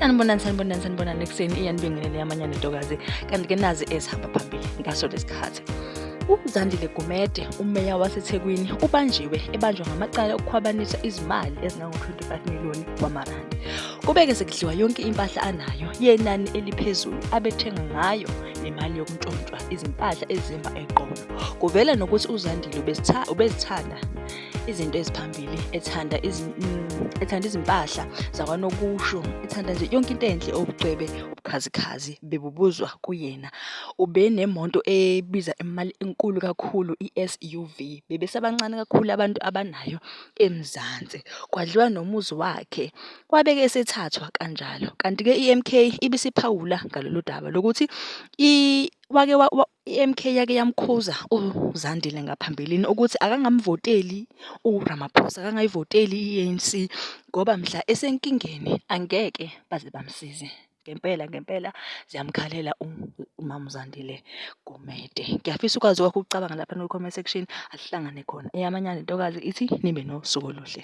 Sanibonani, sanibonani, sanibonani ekuseni iyanibingelele yamanyane ntokazi kanti ke nazi ezihamba phambili ngaso lesikhathi. UZandile Gumede, umeya waseThekwini, ubanjiwe ebanjwa ngamacala okukhwabanisa izimali ezingango-25 miliyoni wamarandi. Kubeke sekudliwa yonke impahla anayo yenani eliphezulu abethenga ngayo nemali yokuntshontshwa izimpahla ezimba eqolo. Kuvela nokuthi uZandile ubezithanda izinto eziphambili ethanda ethanda izimpahla zakwanokusho ethanda nje yonke into enhle obucwebe ubukhazikhazi bebubuzwa kuyena ubenemonto ebiza imali enkulu kakhulu i-SUV bebesabancane kakhulu abantu abanayo eMzansi kwadliwa nomuzi wakhe wabeke esethathwa kanjalo kanti-ke i-MK ibisiphawula ngalolu daba lokuthi wake I-MK yake yamkhuza uZandile ngaphambilini ukuthi akangamvoteli uRamaphosa, akangayivoteli i-ANC ngoba mhla esenkingeni angeke baze bamsize. Ngempela ngempela ziyamkhalela umama uZandile Gumede. Ngiyafisa ukwazi kwakho ukucabanga lapha kwi-comment section, asihlangane khona. Eyamanyane ntokazi ithi nibe nosuku oluhle.